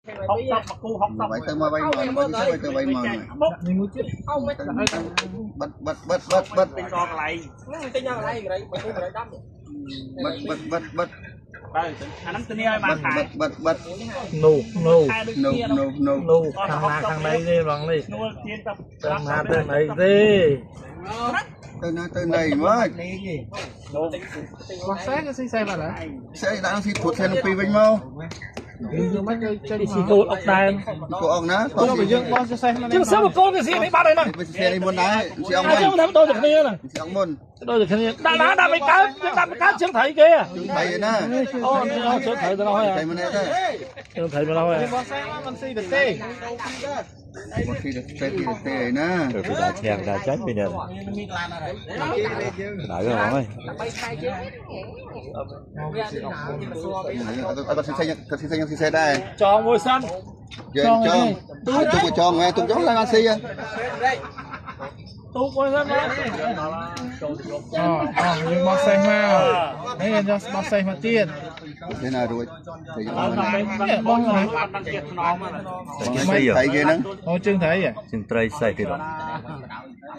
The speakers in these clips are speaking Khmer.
60មកគូ60 វាយទៅមកវាយមកទៅវាយមក នេះមួយទៀត អោមិន បិទបិទបិទបិទបិទ ទិញដល់កន្លែង ហ្នឹងទិញដល់កន្លែង100 110 បិទបិទបិទបិទ បើអាហ្នឹងធានាឲ្យបានខែ បិទបិទបិទ នោះនោះ នោះនោះនោះ នោះខាងណាខាងណីទេបងនេះ នួលជាងទៅ ទៅណាទៅណីទេ ទៅណាទៅណីមក បោះសេក៏ស៊ីសេបាត់ហើយ សេដាក់ស៊ីព្រួតសេនឹងពីរវិញមក យើងមិនចេញស៊ីគោលអុកដែរ គោលអុកណា បើយើងបោះសេមក ជាងសិមកូនគេស៊ីនេះបាត់ហើយហ្នឹង ស៊ីនេះមុនដែរស៊ីអុកមុន យើងធ្វើដូចតែគ្នាហ្នឹង ស៊ីអុកមុន ដូចតែគ្នាដាក់ណាដាក់មិនកើតយើងដាក់មិនកើតជើងត្រីគេ ជើងត្រីណា អូជើងត្រីទៅហើយ ត្រីម្នាក់ទេ ជើងត្រីមកហើយ បោះសេមកមិនស៊ីទៅទេ បោះស៊ីទៅទេទេឯណា ទៅពីដល់ឈ្នះដល់ចាញ់ពីនេះដៅហ្មងហើយ 3ខែជាង អត់ស៊ីសេគាត់ស៊ីសេខ្ញុំស៊ីសេដែរ ចងមួយសិន យើងចងទូកចងហ៎ទូកចងឡើងអត់ស៊ី ទូកមួយសិនមក អូយើងបោះសេមកនេះយើងបោះសេមកទៀត ទេណារួចទេ បោះណា អត់ដឹងជាខ្នង មិនត្រីគេហ្នឹង អូជើងត្រី ជើងត្រីសេះទៀត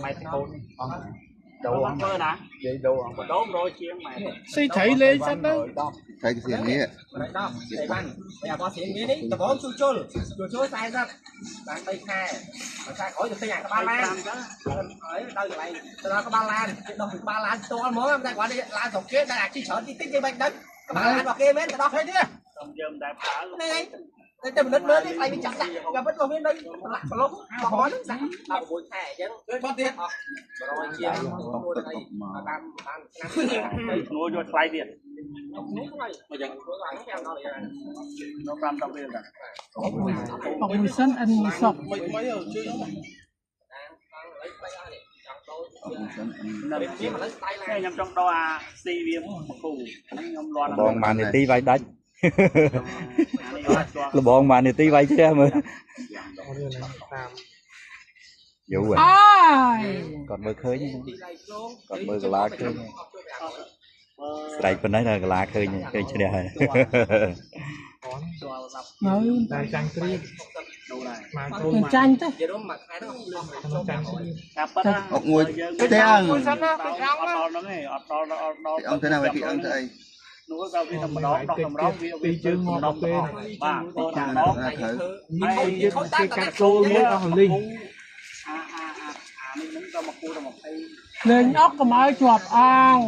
ម៉ែតកូនដូរអង្គណានិយាយដូរអង្គដូរ100ជាងម៉ែ ស៊ីត្រីលេងសិនទៅ ត្រីគេស៊ីនេះ 110តែបានតែបោះស្រៀងនេះដំបងជួជុលជួជុល40បាន3ខែមួយខែក្រោយទៅទិញអាក្បាលឡានហើយដល់កន្លែងទៅដល់ក្បាលឡានគេដោះពីក្បាលឡានផ្ទាល់ហ្មងតែគាត់ឡានស្រុកគេតែអាជីច្រើនតិចតិចគេមិនដឹងក្បាលឡានរបស់គេមែនទៅដោះឃើញទេ យើងមិនដែលប្រើ នេះឯងតែមនិតមើលនេះខ្លាយវាចាប់ដាក់ក៏ពិតរបស់វានៅប្រឡាក់ប្រឡុកបោះហ្នឹងដាក់16ខែអញ្ចឹងបោះទៀតអស់100ជាងមួយទៅតាមតាមឆ្នាំ ស្រួលយកថ្លៃទៀត នោះថ្លៃ មកយ៉ាង 5ដល់ នៅ5ដល់រៀលដែរ អុកមួយសិនអិនមួយសុក ខ្ញុំចង់ដោអាស៊ីវាមកគូខ្ញុំលន់ បងបាននាទីវាយដាច់លបងបាននាទីវាយឈ្នះមើល តាម យូរ អើយ គាត់មើលឃើញគាត់មើលកាឡាឃើញស្រែកប៉ុណ្ណេះដល់កាឡាឃើញឃើញឈ្នះហើយ នៅ តែចាញ់គ្រា មកចាញ់ទេ ចាញ់គ្រា ការប៉ិត អុកមួយទាំង មួយសិនណាពីអង្គ អត់ដល់ហ្នឹងឯងអត់ដល់អត់ដល់ អង្គទៅណាវិញពីអង្គទៅអី នោះដល់វាតែម្ដងដោះម្ដងវា ពីជើងមកដល់ពេល បាទទៅម្ដង ហើយយើងគេកាត់ចូលមួយអស់លីង អាអាអានេះហ្នឹងក៏មកគូដល់20 លេងអុកកុំឲ្យជាប់អង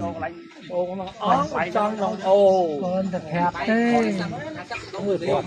ចូលកន្លែង អូក្នុងអងចង់ក្នុងអូ កូនតែប្រាប់ទេ មួយព្រោះ